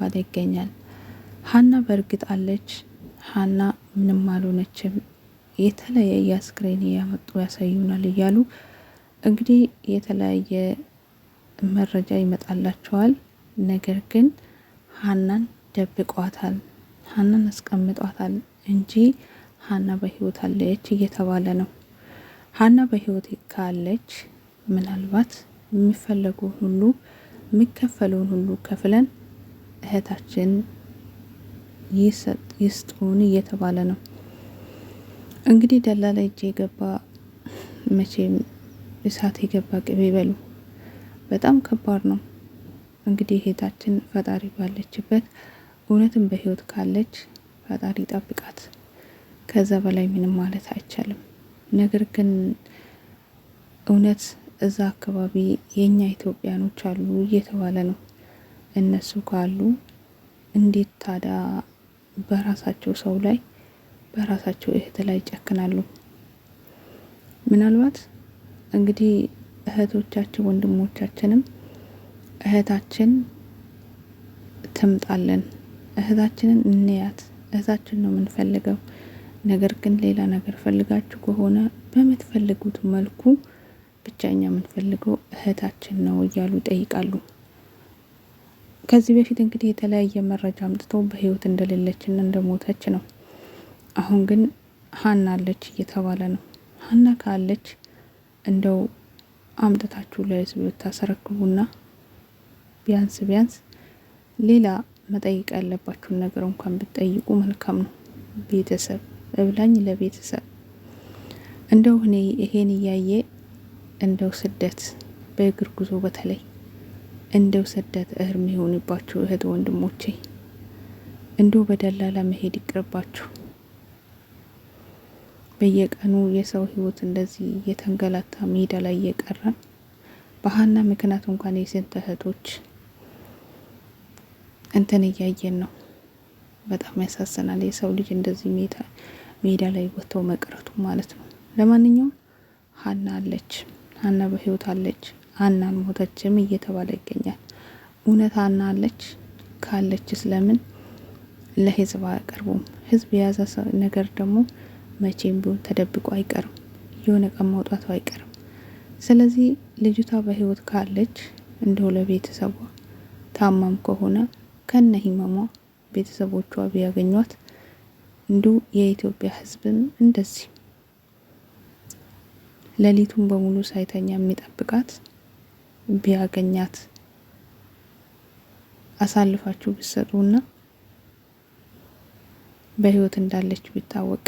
እየተባለ ይገኛል። ሀና በእርግጥ አለች። ሀና ምንም አልሆነችም። የተለያየ አስክሬን እያመጡ ያሳዩናል እያሉ እንግዲህ የተለያየ መረጃ ይመጣላቸዋል። ነገር ግን ሀናን ደብቋታል፣ ሀናን አስቀምጧታል እንጂ ሀና በህይወት አለች እየተባለ ነው። ሀና በህይወት ካለች ምናልባት የሚፈለገውን ሁሉ የሚከፈለውን ሁሉ ከፍለን እህታችን ይስጡን እየተባለ ነው። እንግዲህ ደላላ እጅ የገባ መቼም እሳት የገባ ቅቤ በሉ። በጣም ከባድ ነው። እንግዲህ እህታችን ፈጣሪ ባለችበት እውነትም በህይወት ካለች ፈጣሪ ይጠብቃት። ከዛ በላይ ምንም ማለት አይቻልም። ነገር ግን እውነት እዛ አካባቢ የእኛ ኢትዮጵያኖች አሉ እየተባለ ነው። እነሱ ካሉ እንዴት ታዲያ በራሳቸው ሰው ላይ በራሳቸው እህት ላይ ይጨክናሉ? ምናልባት እንግዲህ እህቶቻችን ወንድሞቻችንም እህታችን ትምጣለን፣ እህታችንን እንያት፣ እህታችን ነው የምንፈልገው። ነገር ግን ሌላ ነገር ፈልጋችሁ ከሆነ በምትፈልጉት መልኩ ብቻ እኛ የምንፈልገው እህታችን ነው እያሉ ይጠይቃሉ። ከዚህ በፊት እንግዲህ የተለያየ መረጃ አምጥቶ በህይወት እንደሌለችና እንደሞተች ነው። አሁን ግን ሀና አለች እየተባለ ነው። ሀና ካለች እንደው አምጥታችሁ ለህዝብ ብታስረክቡና ቢያንስ ቢያንስ ሌላ መጠየቅ ያለባችሁን ነገር እንኳን ብትጠይቁ መልካም ነው። ቤተሰብ እብላኝ ለቤተሰብ እንደው እኔ ይሄን እያየ እንደው ስደት በእግር ጉዞ በተለይ እንደው ስደት እህርም የሆንባችሁ እህት ወንድሞቼ፣ እንደው በደላላ መሄድ ይቅርባችሁ። በየቀኑ የሰው ህይወት እንደዚህ እየተንገላታ ሜዳ ላይ እየቀረን በሀና ምክንያት እንኳን የስንት እህቶች እንትን እያየን ነው። በጣም ያሳዝናል። የሰው ልጅ እንደዚህ ሜዳ ላይ ወጥተው መቅረቱ ማለት ነው። ለማንኛውም ሀና አለች፣ ሀና በህይወት አለች፣ ሀና አልሞተችም እየተባለ ይገኛል። እውነት ሀና አለች? ካለች ስለምን ለህዝብ አያቀርቡም? ህዝብ የያዘ ነገር ደግሞ መቼም ቢሆን ተደብቆ አይቀርም፣ የሆነ ቀን መውጣቱ አይቀርም። ስለዚህ ልጅቷ በህይወት ካለች እንደው ለቤተሰቧ ታማም ከሆነ ከነ ህመሟ ቤተሰቦቿ ቢያገኟት እንዲሁ የኢትዮጵያ ህዝብም እንደዚህ ሌሊቱን በሙሉ ሳይተኛ የሚጠብቃት ቢያገኛት አሳልፋችሁ ብትሰጡና በህይወት እንዳለች ቢታወቅ